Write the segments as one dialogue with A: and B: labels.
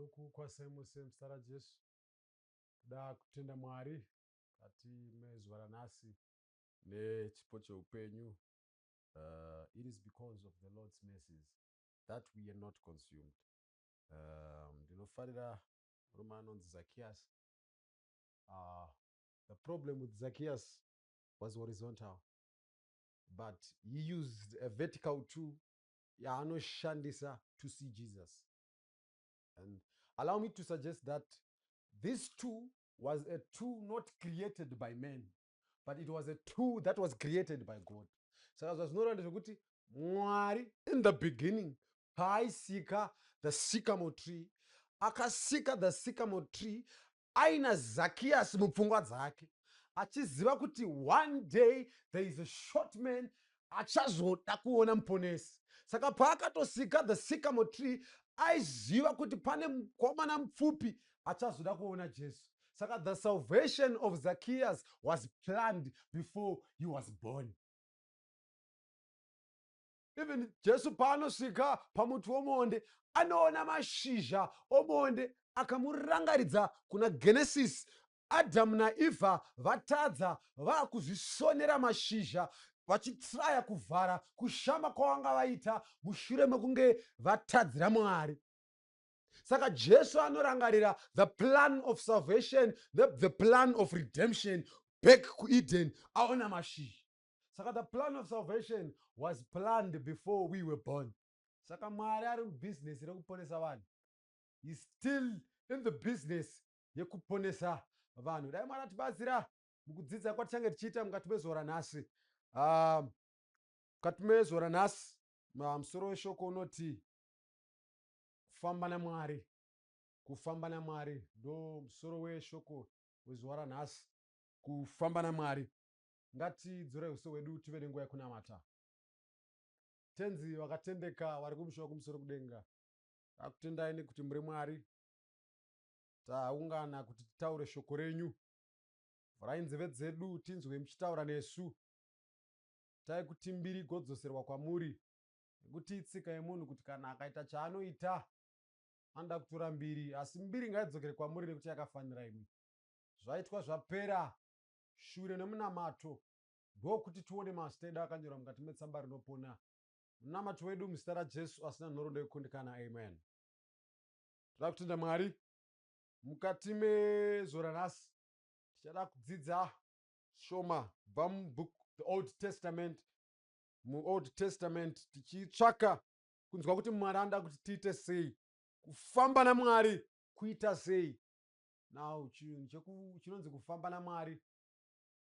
A: Ndokukwazisai mose muzita raJesu. Toda kutenda Mwari mukati mezuva ranhasi nechipo cheupenyu. It is because of the Lord's mercies that we are not consumed. Ndinofarira murume anonzi Zacchaeus. The problem with Zacchaeus was horizontal, but he used a vertical tool yaanoshandisa to see Jesus. And allow me to suggest that this tool was a tool not created by men, but it was a tool that was created by God. Saka zvazvinoreva ndezvekuti Mwari in the beginning paaisika the sycamore tree, akasika the sycamore tree aina Zacchaeus mupfungwa dzake, achiziva kuti one day there is a short man achazoda kuona Muponesi. Saka paakatosika the sycamore tree, aiziva kuti pane mukomana mupfupi achazoda kuona Jesu. Saka the salvation of Zacchaeus was planned before he was born. Even Jesu paanosvika pamuti womuonde, anoona mashizha omuonde akamurangaridza kuna Genesis, Adamu naEvha vatadza, vaakuzvisonera mashizha vachitraya kuvhara kushama kwavanga vaita mushure mekunge vatadzira Mwari. Saka Jesu anorangarira the plan of salvation, the plan of redemption back kuEden, aona mashizha. Saka the plan of salvation was planned before we were born. Saka Mwari ari mubhizinesi rekuponesa vanhu. He still in the business yekuponesa vanhu. Dai Mwari atibatsira mukudzidza kwatichange tichiita mukati mezuva ranhasi. Mukati mezuva ranhasi, musoro weshoko unoti "Kufamba naMwari". Kufamba naMwari ndo musoro weshoko wezuva ranhasi, kufamba naMwari. Ngatidzorei uso hwedu tive nenguva yekunamata. Tenzi vakatendeka vari kumusha wekumusoro kudenga, takutendai nekuti muri Mwari. Taungana kuti titaure shoko renyu. Vhurai nzeve dzedu tinzwe muchitaura nesu. Tai kuti mbiri igodzoserwa kwamuri, nekuti itsika yemunhu kuti kana akaita chaanoita anoda kutora mbiri, asi mbiri ngaidzokere kwamuri nekuti yakafanira imwi. Zvaitwa zvapera shure nemunamato, ndokuti tione mazita edu akanyorwa mukati metsamba rinopona. Munamato wedu muzita raJesu asina nhoroondo yekukundikana, amen. Toda kutenda Mwari. Mukati mezuva ranhasi tichada kudzidza shoma kubva mubook the Old Testament, muOld Testament, tichitsvaka kunzwa kuti Mwari anoda kuti tiite sei, kufamba naMwari kuita sei. Now, chinhu chinonzi kufamba naMwari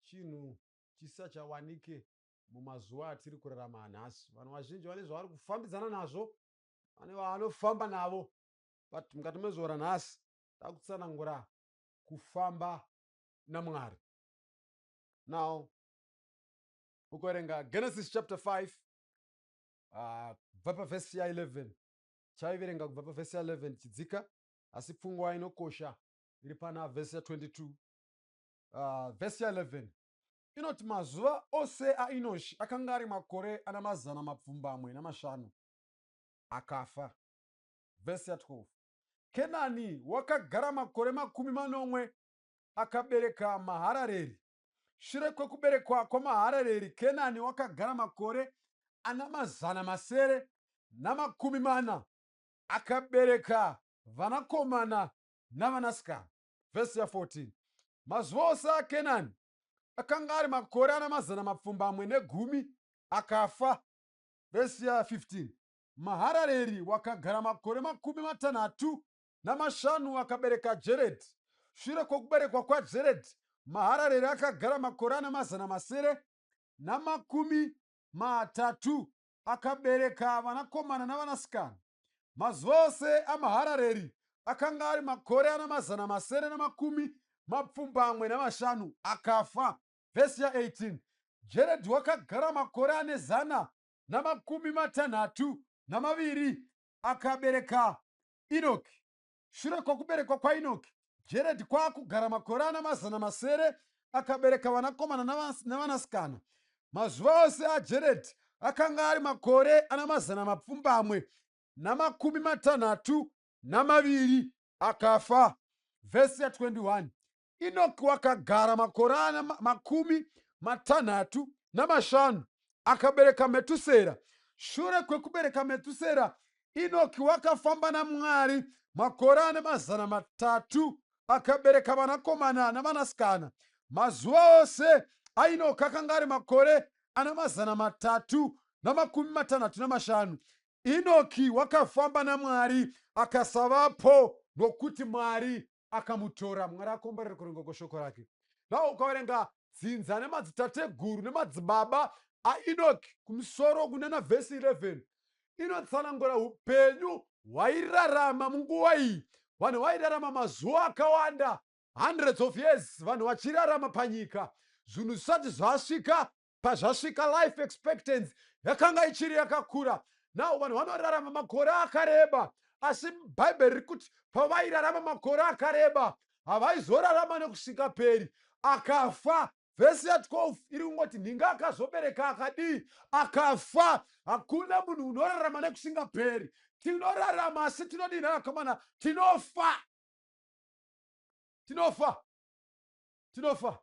A: chinhu chisachawanike mumazuva atiri kurarama nhasi. Vanhu vazhinji vane zvavari kufambidzana nazvo, vane vavanofamba navo, but mukati mezuva ranhasi takutsanangura kufamba naMwari. Now, ukaverenga Genesis chapter 5 kubva pavhesi ya11, chaiverenga kubva pavhesi ya11 chidzika, asi pfungwa inokosha iri pana vhesi ya22. Vhesi ya11 inoti, "Mazuva ose aEnoshi akanga ari makore ana 705, akafa." Vhesi ya12, "Kenani wakagara makore 70, akabereka Maharareri. Shure kwekuberekwa kwaMaharareri, Kenani wakagara makore ana 640, akabereka vanakomana navanasikana." Vhesi ya14, "Mazuva ose aKenani akanga ari makore ana 710, akafa." Vhesi ya15, "Maharareri wakagara makore 65, akabereka Jeredhi. Shure kwokuberekwa kwaJeredhi, Maharareri akagara makore ana 630, akabereka vanakomana navanasikana. Mazuva ose aMaharareri akanga ari makore ana 785, akafa." Vhesi ya18, "Jeredhi wakagara makore ane 162, akabereka Inoki. Shure kwokuberekwa kwaInoki, Jeredhi kwaakugara makore ana 600, akabereka vanakomana navanasikana. Mazuva ose aJeredhi akanga ari makore ana 762." Akafa. Vhesi ya21, Inoki wakagara makore ana 65, akabereka Metusera. Shure kwekubereka Metusera, Inoki wakafamba naMwari makore ane 300, akabereka vanakomana navanasikana. Mazuva ose aInoki akanga ari makore ana 365. Inoki wakafamba naMwari, akasavapo, nokuti Mwari akamutora. Mwari akomborere kuverenga kweshoko rake. Now ukaverenga dzinza nemadzitateguru nemadzibaba aInoki kumusoro kunana vhesi 11, inotsanangura upenyu hwairarama munguva iyi. Vanhu vairarama mazuva akawanda, hundreds of years, vanhu vachirarama panyika zvinhu zvisati zvasvika pazvasvika. Life expectancy yakanga ichiri yakakura. Now vanhu vanorarama makore akareba, asi Bhaibheri riri kuti pavairarama makore akareba, havaizorarama nekusingaperi. Akafa. Vhesi ya12 iri kungoti nhinga akazobereka, akadii, akafa. Hakuna munhu unorarama nekusingaperi. Tinorarama, asi tinodii navakomana? Tinofa, tinofa, tinofa.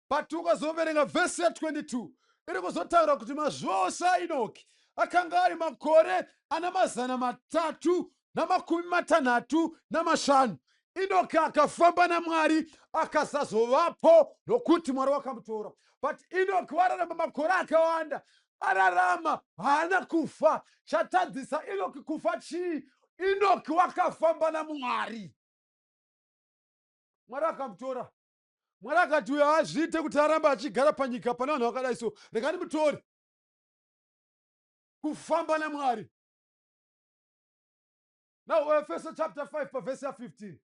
A: But ukazoverenga vhesi ya22, iri kuzotaura kuti mazuva ose aInoki akanga ari makore ana 365. Inoki akafamba naMwari, akasazovapo, nokuti Mwari wakamutora. But Inoki wararama makore akawanda, ararama, haana kufa. Chatadzisa Inoki kufa chii? Inoki wakafamba naMwari, Mwari akamutora. Mwari akati, "Uyo hazviite kuti arambe achigara panyika pane vanhu vakadai, so rega ndimutore." Kufamba naMwari. Now Efeso chapter 5 pavhesi ya15: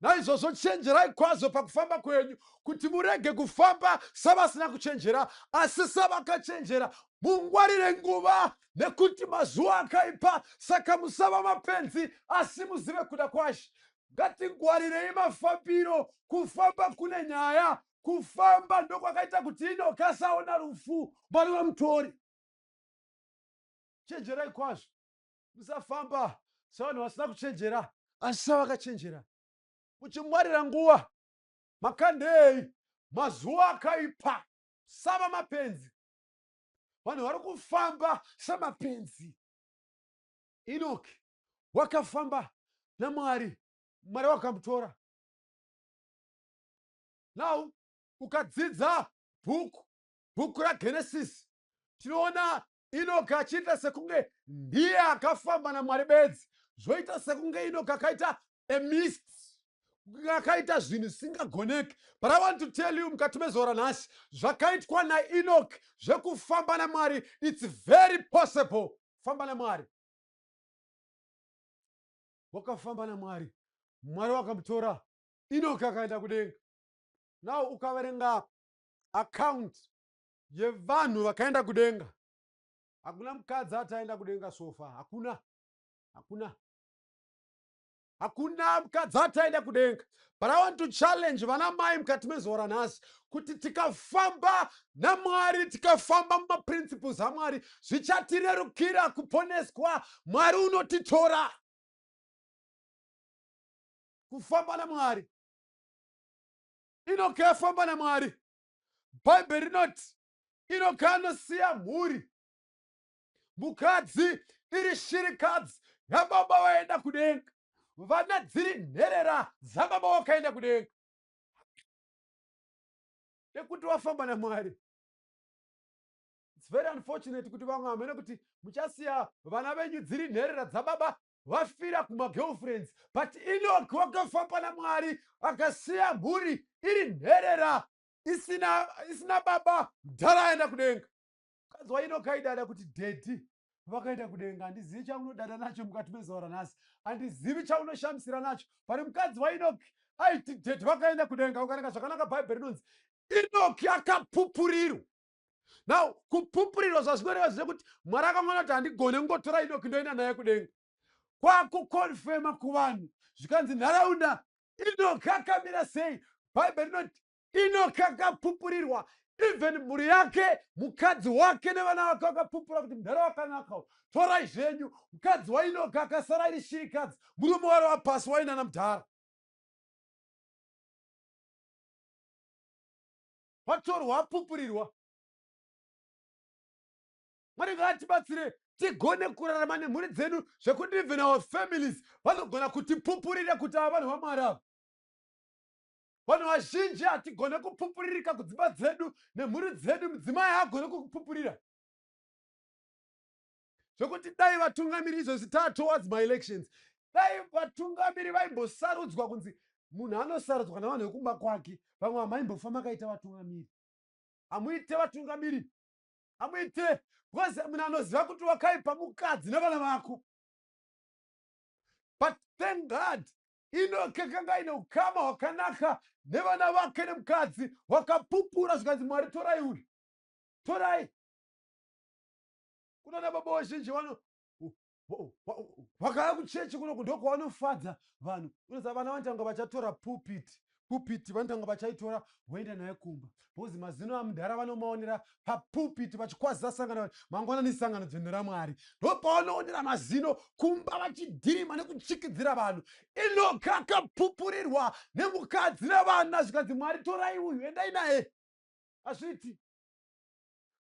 A: "Naizvozvo chenjerai kwazvo pakufamba kwenyu, kuti murege kufamba savasina kuchenjera, asi savakachenjera. Mungwarire nguva, nekuti mazuva akaipa. Saka musava mapenzi, asi muzive kuda kwaShe." Ngatingwarirei mafambiro. Kufamba kune nyaya. Kufamba ndokwakaita kuti Inoki asaona rufu, Mwari vamutori. Chenjerai kwazvo, musafamba savanhu vasina kuchenjera, asi savakachenjera, muchingwarira nguva. Makandei? Mazuva akaipa. Sava mapenzi. Vanhu vari kufamba semapenzi. Inoki wakafamba naMwari, Mwari wakamutora. Now ukadzidza bhuku raGenesis, tinoona Inoki achiita sekunge ndiye akafamba naMwari bedzi. Zvoita sekunge Inoki akaita a mist, akaita zvinhu zvisingagoneki. But I want to tell you mukati mezuva ranhasi, zvakaitwa naEnoki zvekufamba naMwari, it's very possible. Famba naMwari. Wakafamba naMwari, Mwari wakamutora. Enoki akaenda kudenga. Now ukaverenga account yevanhu vakaenda kudenga, hakuna mukadzi ati aenda kudenga so far. Hakuna, hakuna, hakuna mukadzi ati aenda kudenga. But I want to challenge vana mai mukati mezuva ranhasi kuti tikafamba naMwari, tikafamba mumaprinciples aMwari, zvichatirerukira kuponeswa. Mwari unotitora. Kufamba naMwari. Inoki afamba naMwari. Bhaibheri rinoti Inoki anosiya mhuri, mukadzi iri shirikadzi yababa vaenda kudenga, vana dziri nherera dzababa vakaenda kudenga, nekuti wafamba naMwari. It's very unfortunate kuti vamwe hamene kuti muchasiya vana venyu dziri nherera dzababa vafira kumagirlfriends. But Enoki wakafamba naMwari, akasiya mhuri iri nherera, isina baba, mudhara aenda kudenga. Mukadzi waEnoki aidada kuti daddy vakaenda kudenga. Handizivi chaunodada nacho mukati mezuva ranhasi, handizivi chaunoshamisira nacho. Pane mukadzi waEnoki aiti daddy vakaenda kudenga. Ukaverenga zvakanaka Bhaibheri, rinonzi Enoki akapupurirwa. Now kupupurirwa zvazvinoreva zvekuti Mwari akamona kuti handigone kungotora Enoki ndoenda naye kudenga, kwakuconfirma kuvanhu. Zvikanzi nharaunda, Enoki akamira sei? Bhaibheri rinoti Enoki akapupurirwa. Even mhuri yake, mukadzi wake nevana vake vakapupura kuti mudhara wakanaka uyu, torai zvenyu. Mukadzi waInoki akasara iri shirikadzi, murume warova pasi wainana mudhara. Watorwa apupurirwa. Mwari ngaatibatsire tigone kurarama nemhuri dzedu zvekuti even our families vanogona kutipupurira kuti ava vanhu vaMwari ava. Vanhu vazhinji hatigone kupupuririka kudzimba dzedu nemhuri dzedu, mudzimai haagone kukupupurira. Zvekuti dai vatungamiri izvozvi taa towards my elections, dai vatungamiri vaimbosarudzwa kunzi munhu anosarudzwa navanhu vekumba kwake, vamwe hamaimbofa makaita vatungamiri. Hamuite vatungamiri, hamuite, because munhu anoziva kuti wakaipa mukadzi nevana vako. But thank God Enoki akanga aine ukama hwakanaka nevana vake nemukadzi, wakapupura zvikanzi Mwari torai uyu, torai. Kuna nababa vazhinji vano vakauya kuchechi kuno ndokwavanofadza vanhu. Unoziva vana vanotanga vachatora pulpit, pulpit vanotanga vachaitora voenda nayo kumba, because mazino amudhara vanomaonera papulpit vachikwazisa sangano mangwanani, sangano dzvene raMwari, ndopavanoonera mazino kumba vachidhirima nekuchikidzira vanhu. Enoki akapupurirwa nemukadzi nevana zvikanzi Mwari torai uyu endai naye. Hazviiti.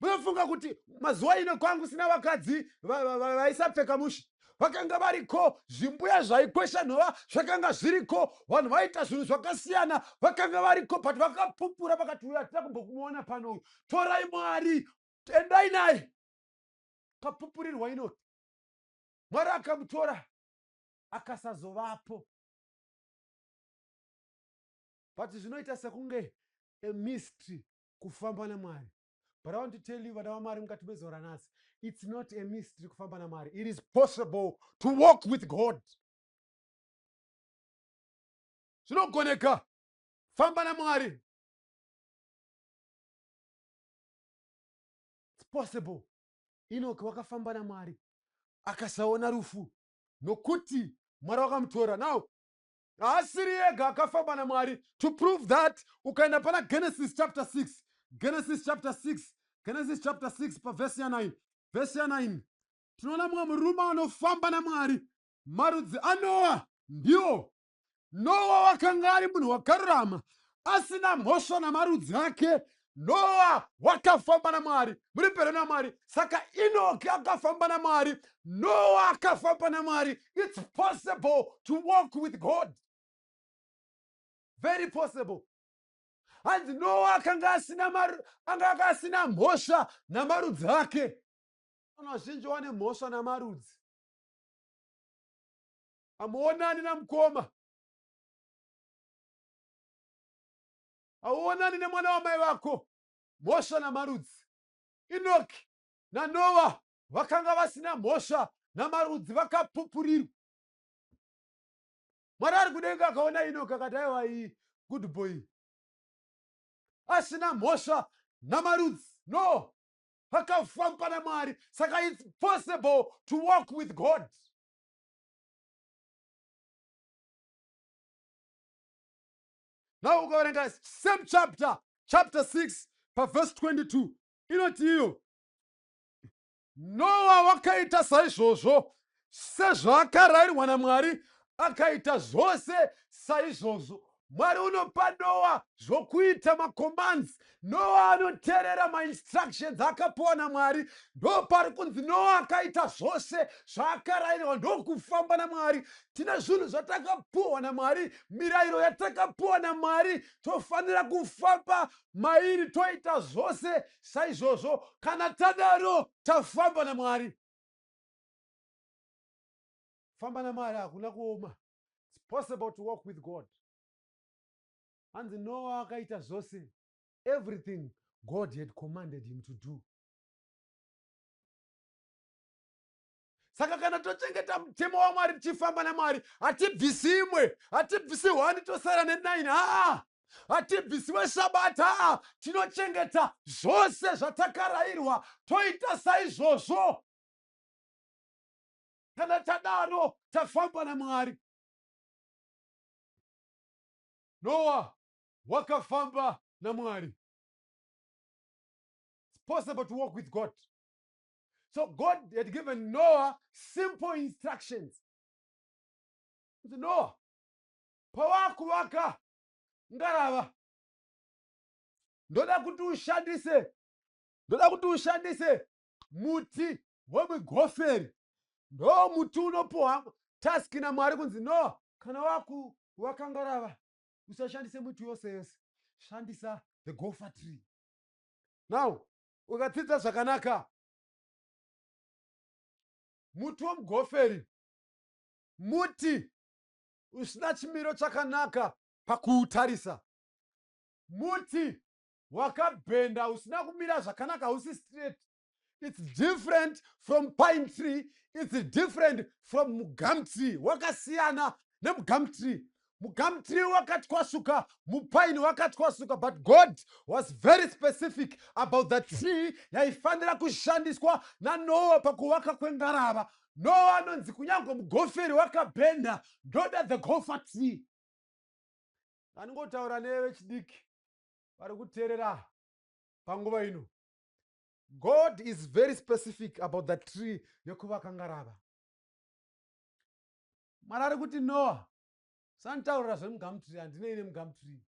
A: Munofunga kuti mazuva ino kwangu sina vakadzi vaisapfeka mushe? Vakanga variko. Zvimbuya zvaikwesha nhova zvakanga zviriko. Vanhu vaiita zvinhu zvakasiyana vakanga variko, but vakapupura vakati uyu hatina kumbokumuona pano uyu, torai Mwari endai naye. Kapupurirwa Enoki, Mwari akamutora akasazovapo. But zvinoita sekunge a mystery kufamba naMwari. But I want to tell you, vana vaMwari mukati mezuva ranhasi, it's not a mystery kufamba naMwari. It is possible to walk with God. Zvinogoneka famba naMwari. It's possible. Enoki wakafamba naMwari akasaona rufu nokuti Mwari wakamutora. Now haasiri ega akafamba naMwari. To prove that, ukaenda pana Genesis chapter 6, Genesis chapter 6, Genesis chapter 6 pavhesi ya9, vhesi ya9, tinoona mumwe murume anofamba naMwari. Marudzi aNoa ndiwo. Noa wakanga ari munhu wakarurama, asina mhosva namarudzi ake. Noa wakafamba naMwari, muri pedo naMwari. Saka Enoki akafamba naMwari, Noa akafamba naMwari. It's possible to walk with God, very possible. Hanzi Noa akanga asina anga asina mhosva namarudzi ake. Vanhu vazhinji vane mhosva namarudzi. Hamuonani namukoma, hauonani nemwana wamai vako, mhosva namarudzi. Enoki naNoa vakanga vasina mhosva namarudzi, vakapupurirwa. Mwari ari kudenga akaona Enoki akati aiwa, iyi good boy, asina mhosva namarudzi. No, vakafamba naMwari. Saka it's possible to walk with God. Now ukaverenga same chapter, chapter 6 paverse 22, inoti iyo Noa wakaita saizvozvo sezvaakarayirwa naMwari, akaita zvose saizvozvo. Mwari unopa Noa zvokuita, macommands. Noa anoteerera mainstructions akapiwa naMwari. Ndopari kunzi Noa akaita zvose zvaakarayirwa, ndokufamba naMwari. Tine zvinhu zvatakapiwa naMwari, mirayiro yatakapiwa naMwari, tofanira kufamba mairi, toita zvose saizvozvo. Kana tadaro tafamba naMwari. Famba naMwari hakuna kuoma. It's possible to walk with God. Hanzi Noah akaita zvose, everything God had commanded him to do. Saka kana tochengeta mutemo waMwari tichifamba naMwari, hatibvisi imwe, hatibvisi 1 tosara ne9, aa hatibvisi wesabata, aa tinochengeta zvose zvatakarayirwa, toita saizvozvo. Kana tadaro tafamba naMwari. Noa wakafamba naMwari. Possible to walk with God. So God had given Noah simple instructions. Noah, pawakuvaka ngarava, ndoda kuti ushandise muti wemugoferi. Ndo muti unopuhwa task naMwari kunzi, "Noah, kana wakuvaka ngarava, usashandise muti yose yose, shandisa the gopher tree." Now ukadzidza zvakanaka, muti womugoferi muti usina chimiro chakanaka pakuutarisa, muti wakabhenda, usina kumira zvakanaka, hausi straight. It's different from pine tree, it's different from mugum tree. Wakasiyana nemugum tree. Mugum tree wakatwasuka, mupine wakatwasuka, but God was very specific about the tree yaifanira kushandiswa naNoa pakuvaka kwengarava. Noa anonzi, "Kunyange mugoferi wakabhenda, ndoda the gopher tree." Andingotaura nevechidiki vari kuteerera panguva ino. God is very specific about the tree yekuvaka ngarava. Mwari ari kuti, "Noa, sanditaurira zvemugum tree, handinei nemugum tree.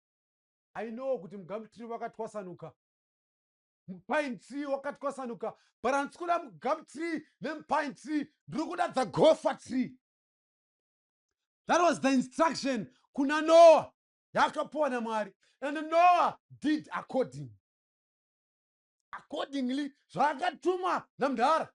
A: I know kuti mugum tree wakatwasanuka, mupine tree wakatwasanuka, but handisi kuda mugum tree nemupine tree, ndiri kuda the gopher tree." That was the instruction kuna Noah yaakapiwa naMwari, and Noah did accordingly zvaakatumwa namudhara.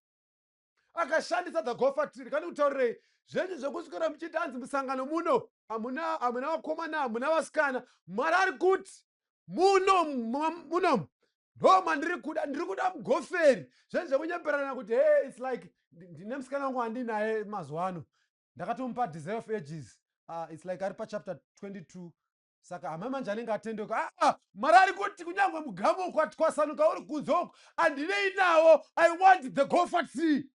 A: Akashandisa the gopher tree. Kani kutaurirei zvenyu zvekuswera muchiti hanzi musangano muno hamuna, hamuna vakomana, hamuna vasikana. Mwari ari kuti muno muno ndo mandiri kuda, ndiri kuda mugoferi. Zvenyu zvekunyemberana kuti, "Hey, it's like ndine musikana wangu wandinaye mazuva ano, ndakatomupa Desire of Ages, it's like ari pachapter 22, saka hama manje anenge atendeuka." Aa, Mwari ari kuti kunyange mugamu ukatwasanuka uri kunze uku, handinei nawo. I want the gopher tree,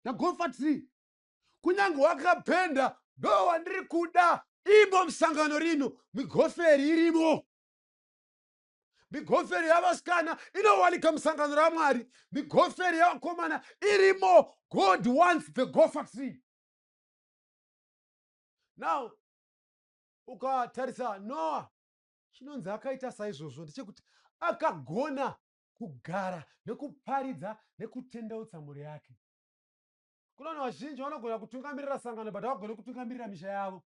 A: the gopher tree. Kunyange wakabhenda, ndo wandiri kuda. Imo musangano rino migoferi irimo. Migoferi yavasikana inowanika musangano raMwari, migoferi yavakomana irimo. God wants the gopher tree. Now ukatarisa Noa, chinonzi akaita saizvozvo ndechekuti akagona kugara nekuparidza nekutendeutsa mhuri yake. Kuna vanhu vazhinji vanogona kutungamirira sangano, but havagoni kutungamirira misha yavo.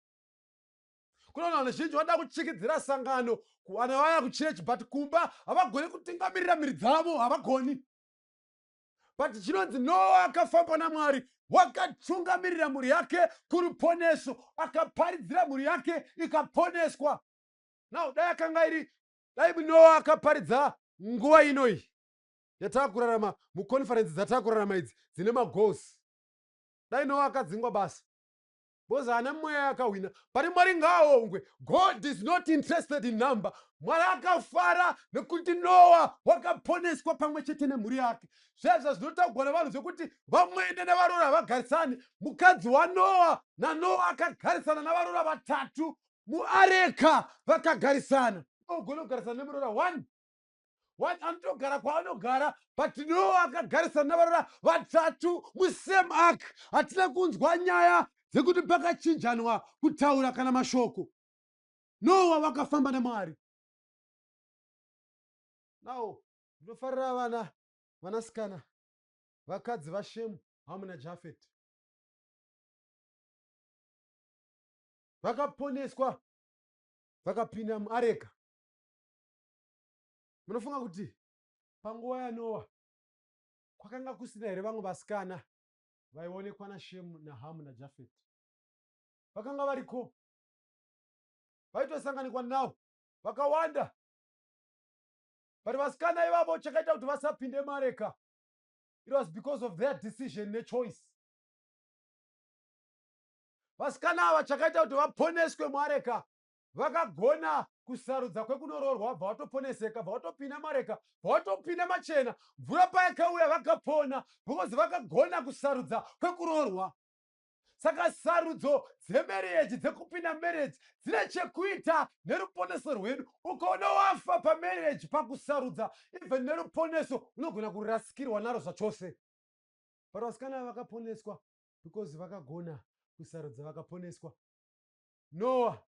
A: Kuna vanhu vazhinji vanoda kuchikidzira sangano, vana vaya kuchechi, but kumba havagoni kutungamirira mhuri dzavo, havagoni. But chinonzi Noa akafamba naMwari, wakatungamirira mhuri yake kuruponeso, akaparidzira mhuri yake ikaponeswa. Now dai akanga iri, dai Noa akaparidza nguva inoyi yataakurarama, muconference dzataakurarama idzi dzine magoals, dai Noa akadzingwa basa, because haana mweya yakahwina. But Mwari ngaaongwe, God is not interested in number. Mwari akafara nekuti Noa wakaponeswa pamwe chete nemhuri yake. Zvezvo zvinotaurwa nevanhu zvekuti vamwene nevarora havagarisani, mukadzi waNoa naNoa akagarisana navarora vatatu muareka, vakagarisana. Ugone kugarisana nemurora one one anotogara kwaanogara, but Noa akagarisana navarora vatatu musame ark. Hatina kunzwa nyaya dzekuti pakachinjanwa kutaura kana mashoko. Noa vakafamba naMwari. Now ndinofarira vana vanasikana, vakadzi vaShemu, Hamu naJafeti, vakaponeswa, vakapinda muareka. Munofunga kuti panguva yaNoa kwakanga kusina here vamwe vasikana vaionekwa naShemu naHamu naJafeti? Vakanga variko, vaitosanganikwa navo vakawanda. But vasikana ivavo, chakaita kuti vasapinde mareka, it was because of their decision nechoice. Vasikana ava, chakaita kuti vaponeswe muareka, vakagona kusarudza kwekunoroorwa, bva vatoponeseka, bva vatopinda mareka, bva vatopinda machena. Mvura payakauya vakapona because vakagona kusarudza kwekuroorwa. Saka sarudzo dzemarriage, dzekupinda marriage, dzine chekuita neruponeso rwedu. Ukaona wafa pamarriage, pakusarudza, even neruponeso unogona kurasikirwa naro zvachose. But vasikana vakaponeswa because vakagona kusarudza, vakaponeswa. Noa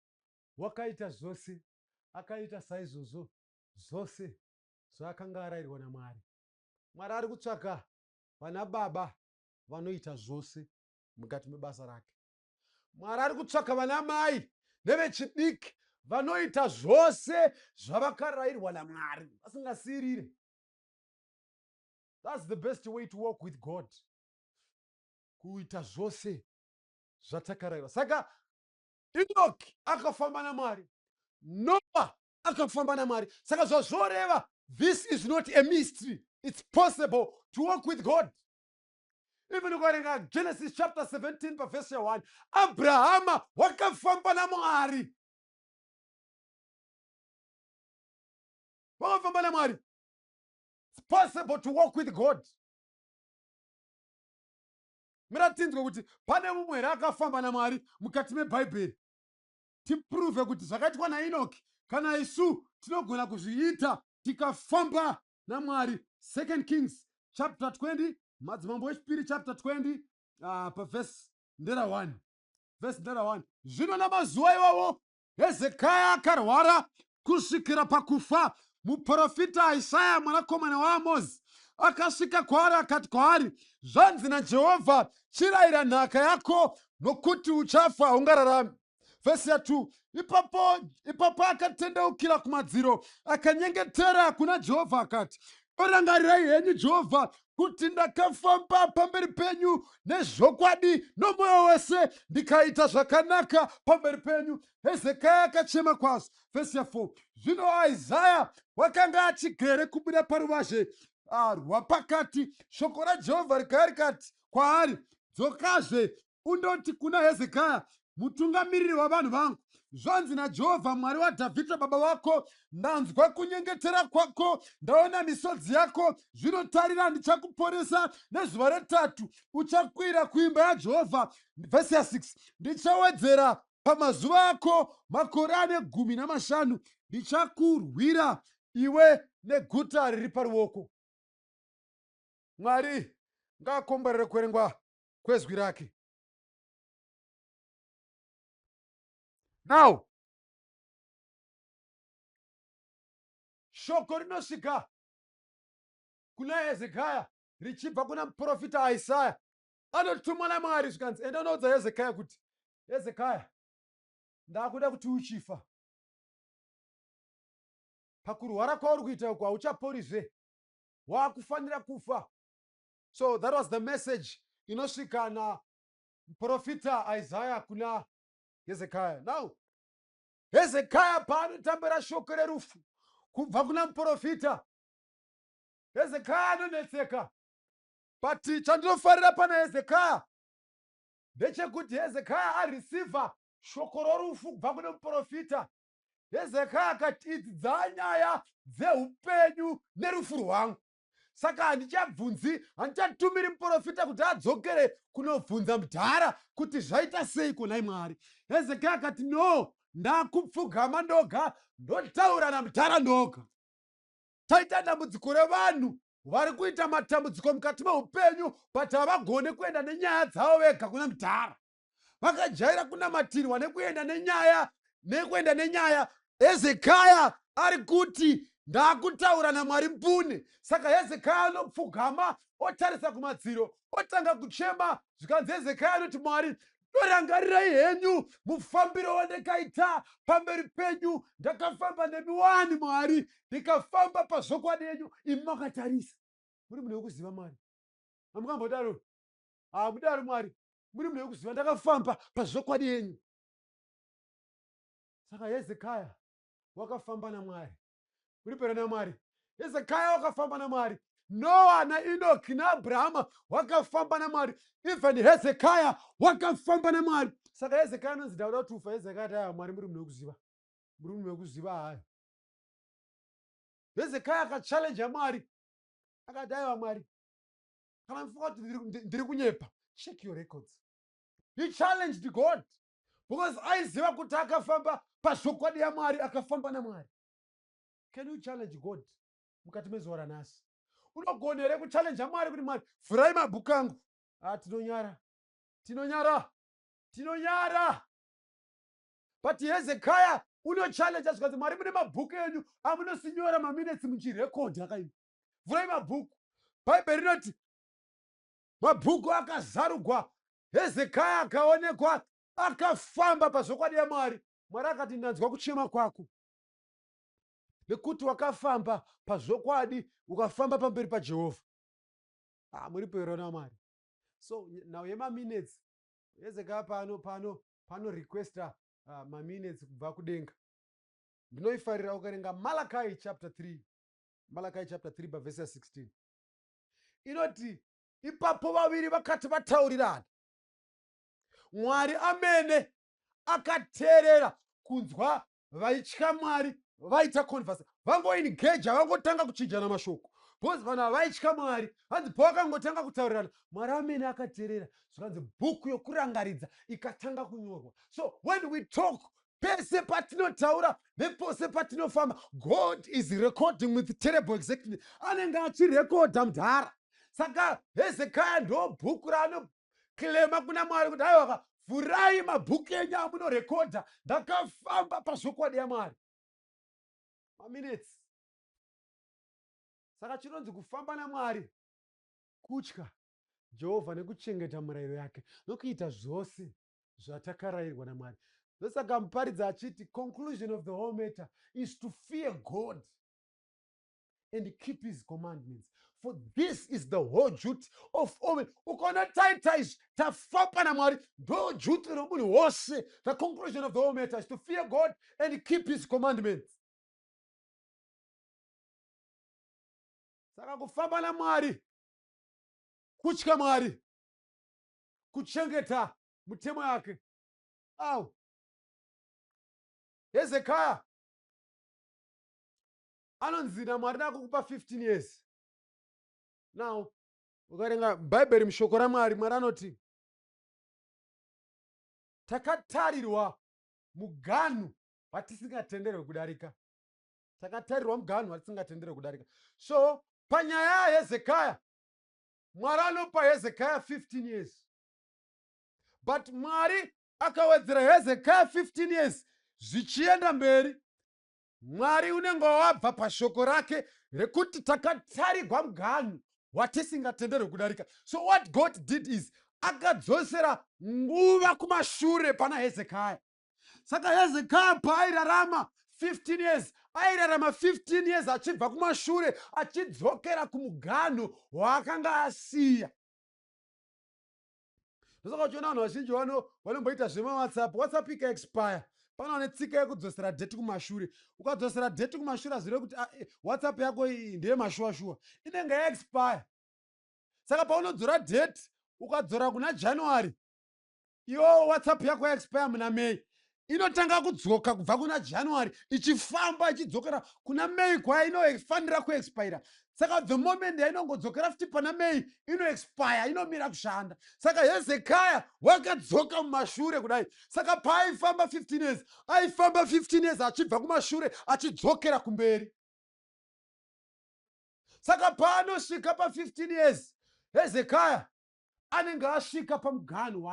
A: wakaita zvose, akaita saizvozvo zvose zvaakanga arayirwa naMwari. Mwari ari kutsvaka vana baba vanoita zvose mukati mebasa rake. Mwari ari kutsvaka vana mai nevechidiki vanoita zvose zvavakarayirwa naMwari vasingasiyirire. That's the best way to walk with God, kuita zvose zvatakarayirwa. Saka Enoki akafamba naMwari, Noa akafamba naMwari. Saka zvazvoreva, this is not a mystery. It's possible to walk with God. Even ukaverenga Genesis chapter 17 pavhesi ya1, Abrahama wakafamba naMwari, wakafamba naMwari. It's possible to walk with God. Mira tinzwe kuti pane mumwe here akafamba naMwari mukati meBhaibheri, tiprove kuti zvakaitwa naEnoki kana isu tinogona kuzviita tikafamba naMwari. Second Kings chapter 20, Madzimambo echipiri chapter 20, pavhesi ndera 1, vhesi ndera 1. Zvino namazuva iwawo Hezekaya akarwara kusvikira pakufa. Muprofita Isaya mwanakomana waAmozi akasvika kwaari akati kwaari, zvanzi naJehovha, chirayira nhaka yako, nokuti uchafa, haungararami. Vhesi ya2, ipapo akatendeukira kumadziro akanyengetera kuna Jehovha akati, orangarirai henyu Jehovha kuti ndakafamba pamberi penyu nezvokwadi nomwoyo wese, ndikaita zvakanaka pamberi penyu. Hezekaya akachema kwazvo. Vhesi ya4, zvino Isaya wakanga achigere kubuda paruvazhe rwapakati. Shoko raJehovha rikauya rikati kwaari, dzokazve undoti kuna Hezekaya mutungamiriri wavanhu vangu, zvanzi naJehovha Mwari waDhavhidha baba vako, ndanzwa kunyengetera kwako, ndaona misodzi yako. Zvino tarira, ndichakuporesa. Nezuva retatu uchakwira kuimba yaJehovha. Vhesi ya6, ndichawedzera pamazuva ako makore ane 15, ndichakurwira iwe neguta riri paruoko. Mwari ngaakomborere kuverengwa kwezwi rake. Now shoko rinosvika kuna Hezekaya richibva kuna muprofita Isaya anotumwa naMwari, zvikanzi, enda unoudza Hezekaya kuti, Hezekaya, ndakuda kuti uchifa. Pakurwara kwauri kuita uku hauchaporizve, waakufanira kufa. So that was the message inosvika namuprofita Isaya kuna Hezekaya. Now Hezekaya paanotambira shoko rerufu kubva kuna muprofita, Hezekaya anonetseka. But chandinofarira pana Hezekaya ndechekuti Hezekaya areceiva shoko rorufu kubva kune muprofita, Hezekaya akati, idzi dzanyaya dzeupenyu nerufu rwangu, saka handichabvunzi, handichatumiri muprofita kuti adzokere kunobvunza mudhara kuti zvaita sei konai Mwari. Hezekaya akati, no, ndakupfugama ndoga, ndotaura namudhara ndoga. Taita dambudziko revanhu vari kuita matambudziko mukati meupenyu, but havagone kuenda nenyaya dzavo vega kuna mudhara. Vakajaira kunamatirwa nekuenda nenyaya, nekuenda nenyaya. Hezekaya ari kuti ndakutaura naMwari mbune. Saka Hezekaya anopfugama, otarisa kumadziro, otanga kuchema. Zvikanzi Hezekaya anoti, Mwari, dorangarirai henyu mufambiro wandakaita pamberi penyu. Ndakafamba nemi wani Mwari, ndikafamba pazvokwadi yenyu, imi makatarisa. Muri munhu wekuziva Mwari, hamukambodaro? Hamudaro Mwari, muri munhu wekuziva, ndakafamba pazvokwadi yenyu. Saka Hezekaya wakafamba naMwari. Uri pera naMwari. Hezekaya wakafamba naMwari. Noa naEnoki naAbrahama wakafamba naMwari. Even Hezekaya wakafamba naMwari. Saka Hezekaya anonzi ndauda kuti ufa. Hezekaya ati, aiwa Mwari, muri munhu wekuziva, muri munhu wekuziva. Hayo Hezekaya akachallenja Mwari, akati, aiwa Mwari, kana mufunga kuti ndiri kunyepa, check your records. He challenged God because aiziva kuti akafamba pazvokwadi yaMwari, akafamba naMwari. Can you challenge God mukati mezuva ranhasi? Unogona here kuchallenge Mwari kuti, "Mwari, vhurai mabhuku angu"? Ah, tinonyara, tinonyara, tinonyara. But Hezekaya unochallenge, zvikanzi, "Mwari, mune mabhuku enyu amunosinyora maminutes muchirekodha akaini, vhurai mabhuku." Bhaibheri rinoti mabhuku akazarugwa, Hezekaya akaonekwa akafamba pazvokwadi yaMwari. Mwari akati, "Ndanzwa kuchema kwako nekuti wakafamba pazvokwadi, ukafamba pamberi paJehovha." Ah, muri pero naMwari. So nhau yemaminutes, Hezekaya pano requesta maminutes kubva kudenga, ndinoifarira. Ukaverenga Malachi chapter 3, Malachi chapter 3 pavhesi ya16, inoti, "Ipapo vaviri vakati vataurirana, Mwari amene akateerera kunzwa vaitya Mwari vaita converse." Vangoengeja, vangotanga kuchinjana mashoko, because vanhu ava vaitya Mwari. Hanzi pavakangotanga kutaurirana, Mwari amene akateerera, zvikanzi bhuku yokurangaridza ikatanga kunyorwa. So when we talk, pese patinotaura nepose patinofamba, God is recording with terrible exactly. Anenge achirekodha mudhara. Saka Hezekaya ndo bhuku raanoclaima kuna Mwari kuti, "Aiwaka, vhurai mabhuku enyu amunorekodha, ndakafamba pazvokwadi yaMwari." Maminutes. Saka chinonzi kufamba naMwari kutya Jehovha nekuchengeta murayiro yake nokuita zvose zvatakarayirwa naMwari. Ndosaka Muparidza achiti, "Conclusion of the whole matter is to fear God and keep his commandments, for this is the whole duty of all men." Ukaona taita izvi, tafamba naMwari, ndo duty romunhu wose. The conclusion of the whole matter is to fear God and keep his commandments. Saka kufamba naMwari kutya Mwari, kuchengeta mutemo yake. Au Hezekaya anonzi naMwari, "Ndakukupa 15 years." Now ukaverenga Bhaibheri, mushoko raMwari, Mwari anoti takatarirwa muganhu watisingatenderwe kudarika. Takatarirwa muganhu watisingatenderwe kudarika. So panyaya yaHezekaya, Mwari anopa Hezekaya 15 years, but Mwari akawedzera Hezekaya 15 years zvichienda mberi, Mwari unenge wabva pashoko rake rekuti takatarigwa muganhu watisingatenderwe kudarika. So what God did is akadzosera nguva kumashure pana Hezekaya. Saka Hezekaya paairarama 15 years, airarama 15 years achibva kumashure achidzokera kumuganhu waakanga asiya. Ndosaka uchiona vanhu vazhinji vanomboita zvemaWhatsApp. WhatsApp ikaexpire, pano netsika yekudzosera date kumashure. Ukadzosera date kumashure, hazvireve kuti WhatsApp yako iyi ndeyemashuwa-shuwa, inenge yaexpire. Saka paunodzora date, ukadzora kuna January, iwo WhatsApp yako yaexpire muna May, inotanga kudzoka kubva kuna January ichifamba ichidzokera kuna May kwainofanira kuexpira. Saka the moment yainongodzokera futi pana May, inoexpire, inomira kushanda. Saka Hezekaya wakadzoka mumashure kudai. Saka paaifamba 15 years, aifamba 15 years achibva kumashure achidzokera kumberi. Saka paanosvika pa15 years, Hezekaya anenge asvika pamuganhu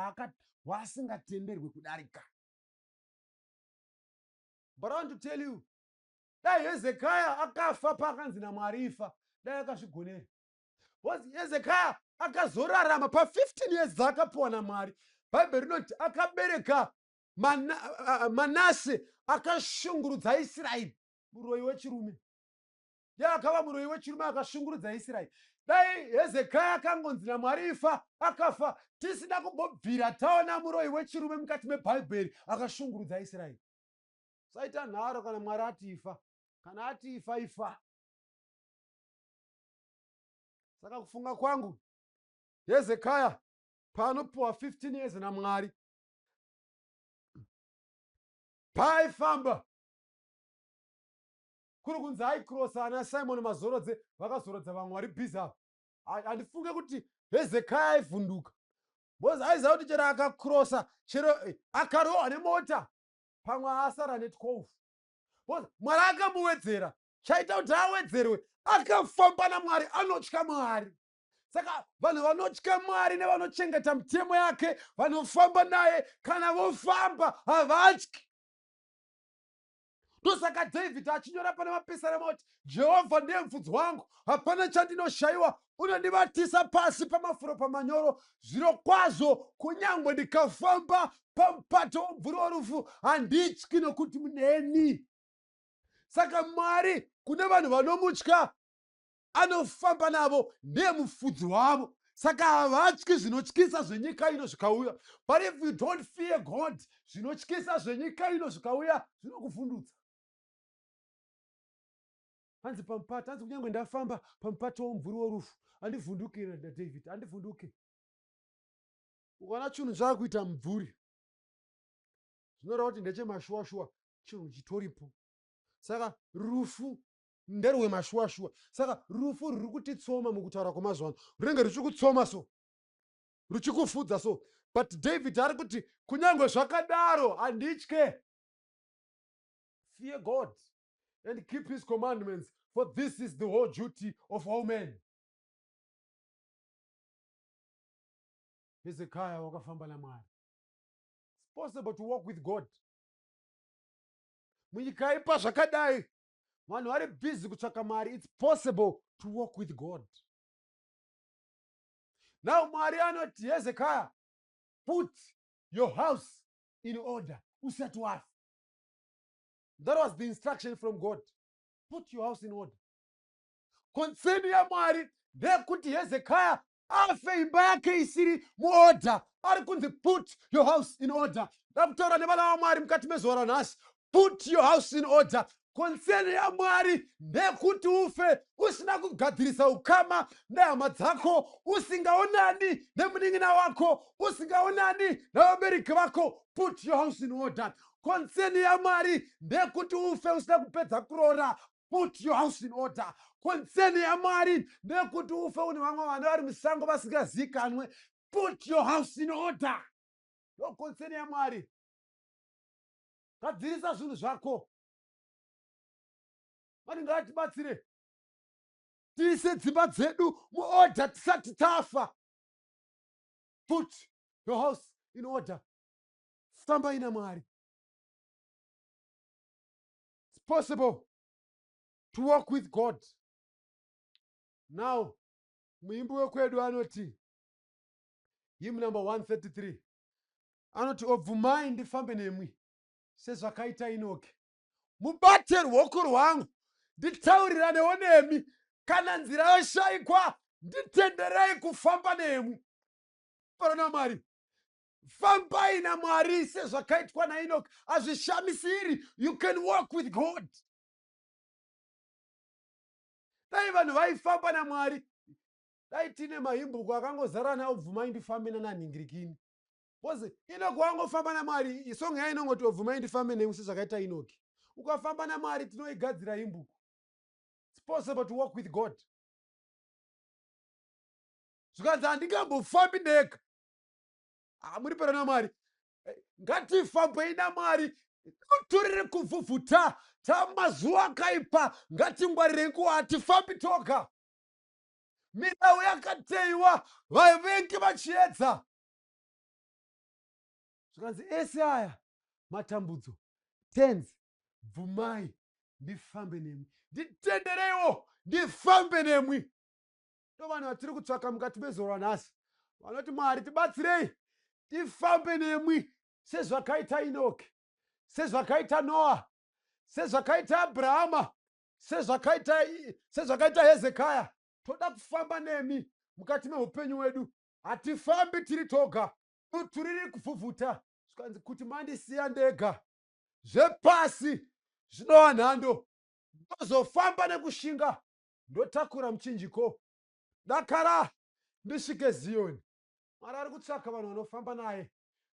A: waasingatenderwi kudarika. But I want to tell you, dai Hezekaya akafa paakanzi naMwari ifa, dai akazvigonera, because Hezekaya akazorarama pa15 years dzaakapiwa naMwari. Bhaibheri rinoti akabereka Manase akashungurudza Israeri, muroyi wechirume. Ndiye akava muroyi wechirume akashungurudza Israeri. Dai Hezekaya akangonzi naMwari ifa, akafa, tisina kumbobvira taona muroyi wechirume mukati mebhaibheri akashungurudza Israeri. Saita nharo kana Mwari ati ifa. Kana ati ifa, ifa. Saka kufunga kwangu, Hezekaya paanopiwa 15 years naMwari, paaifamba kuri kunzi aicrossa ana Simon Mazorodze, vakazorodza vamwe vari busy ava. Handifunge kuti Hezekaya aivhunduka. Because aiziva kuti chero akakrosa, chero akarohwa nemota, pamwe asara ne12. Because Mwari akamuwedzera. Chaita kuti awedzerwe, akafamba naMwari, anotya Mwari. Saka vanhu vanotya Mwari nevanochengeta mitemo yake, vanofamba naye, kana vofamba havatyi. Ndosaka David achinyora pane mapisarema kuti, Jehovha ndiye mufudzi wangu, hapana chandinoshayiwa, unondivatisa pasi pamafuro pamanyoro. Zvirokwazvo kunyange ndikafamba pamupato womumvuri worufu, handityi, nokuti muneni. Saka Mwari kune vanhu vanomutya anofamba navo, ndiye mufudzi wavo. Saka havatyi zvinotyisa zvenyika ino zvikauya. But if you don't fear God, zvinotyisa zvenyika ino zvikauya zvinokuvhundutsa. Hanzi pamupato, hanzi kunyange ndafamba pamupato womumvuri worufu, handivhunduki. David, handivhunduki. Ukaona chinhu chaakuita mumvuri, zvinoreva kuti ndechemashuwa-shuwa, chinhu chitoripo. Saka rufu nderwemashuwa-shuwa. Saka rufu ruri kutitsoma, mukutaura kwemazuva ano runenge ruchikutsoma so, ruchikufudza so. But David ari kuti, kunyange zvakadaro handitye. Fear God and keep his commandments, for this is the whole duty of all men. Hezekiah wakafamba naMwari. It's possible to walk with God munyika ipa zvakadai, vanhu vari busy kutsvaka mari. It's possible to walk with God. Now Mwari anoti, Hezekiah, put your house in order usati wafa. That was the instruction from God: put your house in order. Concern yaMwari ndeyekuti Hezekiah afe imba yake isiri muorder. Ari kunzi, put your house in order. Ndakutaura nevana vaMwari mukati mezuva ranhasi: put your house in order. Concern yaMwari ndeyekuti ufe usina kugadzirisa ukama nehama dzako, usingaonani nemunin'ina wako, usingaonani navabereki vako. Put your house in order. Concern yaMwari ndeyekuti ufe usina kupedza kuroora. Put your house in order. Concern yaMwari ndeyekuti ufe une vamwe vana vari musango vasingazikanwe. Put your house in order. Ndo concern yaMwari. Gadzirisa zvinhu zvako. Mwari ngaatibatsire tiise dzimba dzedu muorder tisati tafa. Put your house in order. Fambai naMwari. It's possible to walk with God. Now muimbi wekwedu anoti, hymn number 133, anoti, obvumai ndifambe nemwi sezvakaita Inoki, mubate ruoko rwangu, nditauriranewo nemi. Kana nzira yoshayikwa, nditenderei kufamba nemwi. Paro naMwari, fambai naMwari sezvakaitwa naInoki. Hazvishamisiri. You can walk with God. Dai vanhu vaifamba naMwari, dai tine mahymn book akangozara naobvumai ndifambe nananhingirikini, because Inoki wangofamba naMwari. Song yainongoti, obvumai ndifambe nemwi sezvakaita Inoki. Ukafamba naMwari, tinoigadzira hymn book. It's possible to walk with God. Zvikanzi, handingambofambi ndega. Ah, muri pera naMwari. Ngatifambei naMwari. Turiri kuvhuvhuta tamazuva akaipa, ngatingwarirei nguva. Hatifambi toga. Mirau yakateiwa, vavengi vachiedza. Zvikanzi, ese aya matambudzo, Tenzi, bvumai ndifambe nemwi, nditendereiwo ndifambe nemwi. Ndo vanhu vatiri kutsvaka mukati mezuva ranhasi, vanoti, Mwari, tibatsirei tifambe nemwi sezvakaita Inoki, sezvakaita Noa, sezvakaita Abrahama, sezvakaita Hezekaya. Toda kufamba nemi mukati meupenyu hwedu. Hatifambi tiri toga. Dutu riri kuvhuvhuta. Zvikanzi, kuti mandisiya ndega, zvepasi zvinova nhando, ndozofamba nekushinga, ndotakura muchinjiko, dakara ndisvike Ziyoni. Mwari ari kutsvaka vanhu vanofamba naye,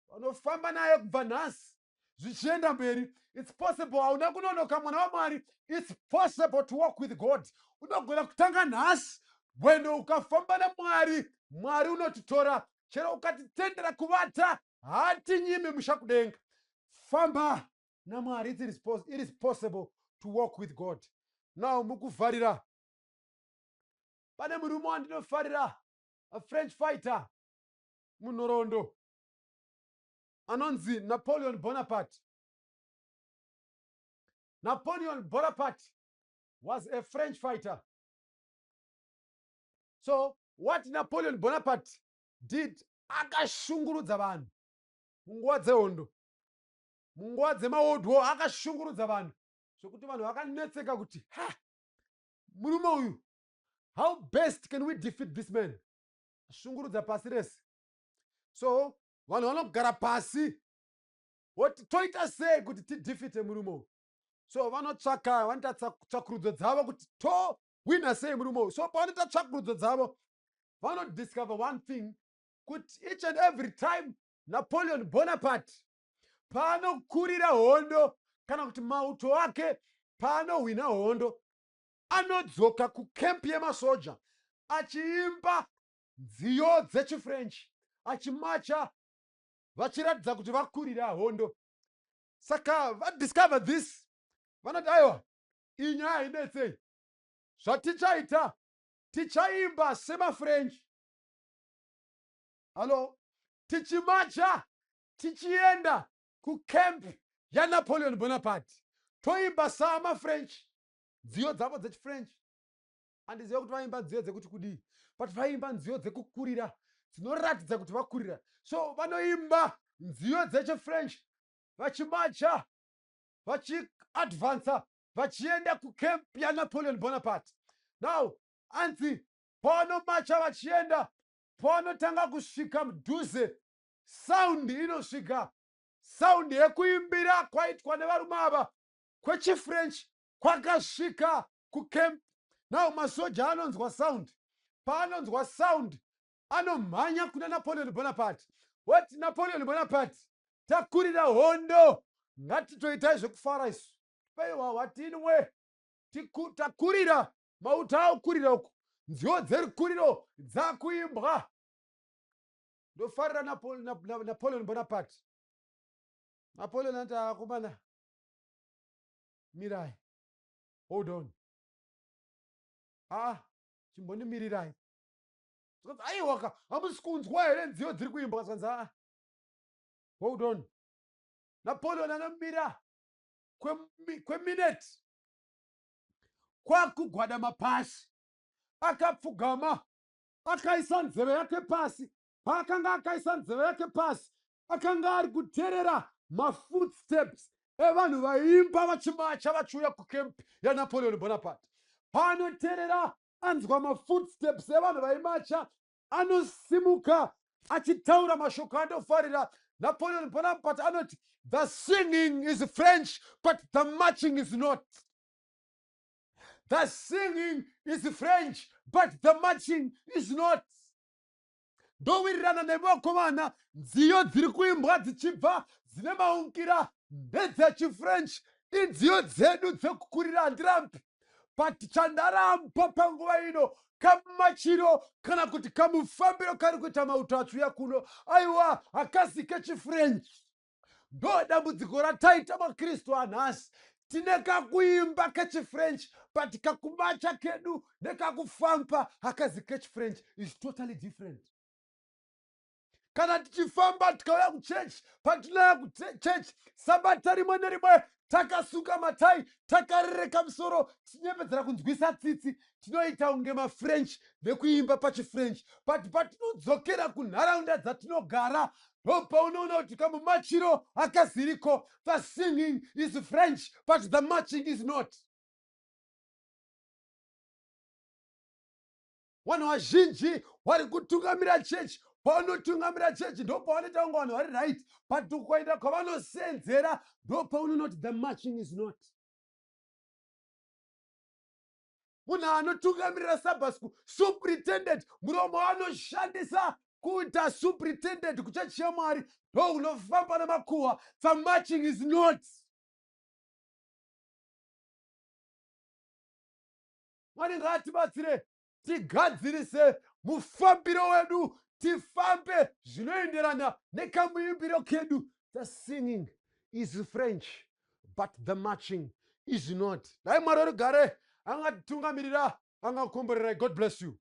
A: vanofamba naye kubva nhasi zvichienda mberi. It's possible. Hauna kunonoka, mwana waMwari. It's possible to walk with God. Unogona kutanga nhasi rwendo ukafamba naMwari. Mwari unotitora. Chero ukatitendera kuvata, haatinyimi musha kudenga. Famba naMwari. It is possible to walk with God. Now mukuvharira, pane murume wandinofarira, a French fighter munhoroondo, anonzi Napoleon Bonaparte. Napoleon Bonaparte was a French fighter. So what Napoleon Bonaparte did, akashungurudza vanhu munguva dzehondo, munguva dzemaWorld War. Akashungurudza vanhu zvokuti vanhu vakanetseka kuti, "Ha, murume uyu, how best can we defeat this man?" Ashungurudza pasi rese. So vanhu vanogara pasi voti, "Toita sei kuti tidefeate murume uyu?" So vanotsvaka, vanoita tsvakurudzo dzavo kuti towina sei murume uyu. So pavanoita tsvakurudzo dzavo, vanodiscover one thing, kuti each and every time Napoleon Bonaparte paanokurira hondo, kana kuti mauto ake paanohwina hondo, anodzoka kukempi yemasoja achiimba nziyo dzechiFrench, achimacha vachiratidza kuti vakurira hondo. Saka vadiscover this, vanoti, "Aiwa, iyi nyaya hainetsei. Zvatichaita, tichaimba semaFrench, hallo, tichimacha tichienda kucamp yaNapoleon Bonaparte, toimba samaFrench nziyo dzavo dzechiFrench." Handiziva kuti vaimba nziyo dzekuti kudii, but vaimba nziyo dzekukurira dzinoratidza kuti vakurira. So vanoimba nziyo dzechiFrench vachimacha, vachiadvansa, vachienda kucamp yaNapoleon Bonaparte. Now anzi pavanomacha vachienda, pavanotanga kusvika mudhuze, sound inosvika, sound yekuimbira kwaitwa nevarume ava kwechiFrench kwakasvika kucamp. Now masoja anonzwa sound. Paanonzwa sound, anomhanya kuna Napoleon Bonaparte, woti, "Napoleon Bonaparte, takurira hondo. Ngatitoitai zvekufara isu, paiwa watinwe. Takurira, mauta aukurira uku, nziyo dzerikuriro dzakuimbwa." Ndofarira Napoleon Bonaparte. Napoleon anoti, "Akomana, mirai, hold on, aa, chimbondimirirai." Zvikanzi, "Aiwaka, hamusi kunzwa here nziyo dziri kuimbwa?" Zvikanzi, "Aa, hold on." Napoleon anomira kwemineti, kwakugwadama pasi, akapfugama, akaisa nzeve yake pasi. Paakanga akaisa nzeve yake pasi, akanga ari kuteerera mafootsteps evanhu vaimba vachimacha vachiuya kucamp yaNapoleon Bonaparte. Paanoteerera, anzwa mafootsteps evanhu vaimacha, anosimuka achitaura mashoko andofarira. Napoleon Bonaparte anoti, "The singing is French, but the marching is not. The singing is French, but the marching is not." Ndowirirana nevakomana. Nziyo dziri kuimbwa dzichibva dzine maungira ndedzechiFrench, inziyo dzedu dzekukurira, handirambi. But chandaramba panguva ino, kamachiro kana kuti kamufambiro kari kuita mauto achiuya kuno, aiwa, hakasi kechiFrench. Ndo dambudziko rataita maKristu anhasi. Tine kakuimba kechiFrench, but kakumacha kedu nekakufamba hakazi kechiFrench, is totally different. Kana tichifamba tikauya kuchechi, patinouya kuchechi sabata rimwe nerimwe, takasunga matai, takarereka musoro, tichinyepedzera kunzwisa tsitsi, tinoita kunge maFrench nekuimba pachiFrench. But patinodzokera kunharaunda dzatinogara, ndopaunoona kuti kamumachiro akaziriko. The singing is French, but the marching is not. Vanhu vazhinji vari kutungamira chechi, paunotungamira chechi ndopaunoita kunge vanhu vari right, but ukaenda kwavanosenzera, ndopaunoona kuti the marching is not. Munhu anotungamirira Sabbath school, superintendent, muromo wanoshandisa kuita superintendent kuchechi yaMwari ndo unofamba nemakuhwa. The marching is not. Mwari ngaatibatsire tigadzirise mufambiro wedu. tifambe zvinoenderana nekamuimbiro kedu. The singing is French, but the marching is not. Dai Mwari werugare angatitungamirira, angakukomborerai. God bless you.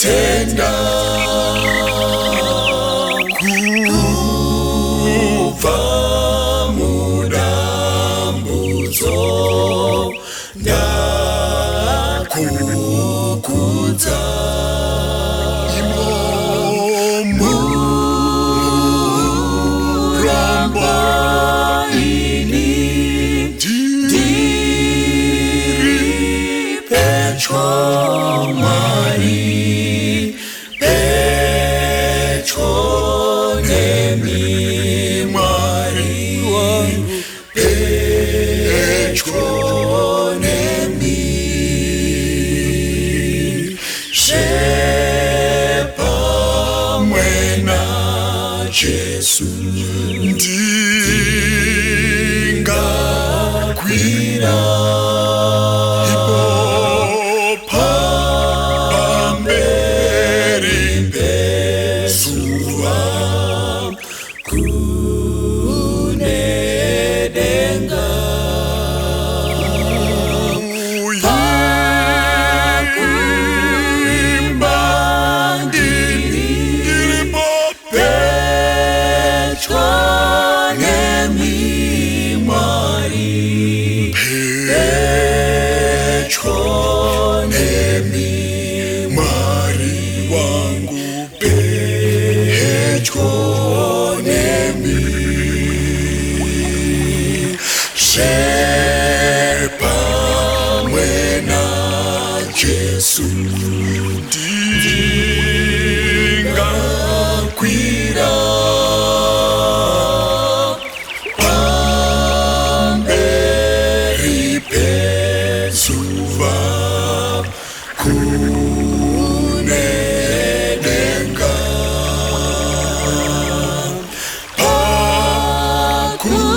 B: Pedro. Jesu. Ndingakwira pamberi pezuva kune denga,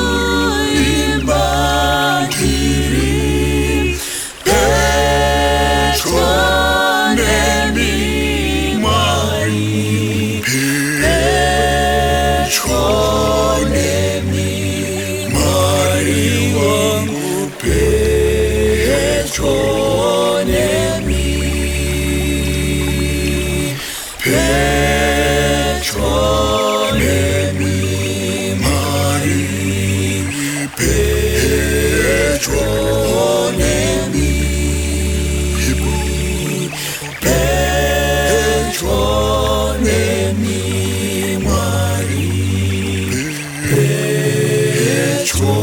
B: pakuimba ndiri pedyo nemi Mwari, pedyo nemi Mwari wangu, pedyo nemi, pedyo nemi Mwari, pedyo nemi, pedyo nemi Mwari, pedyo.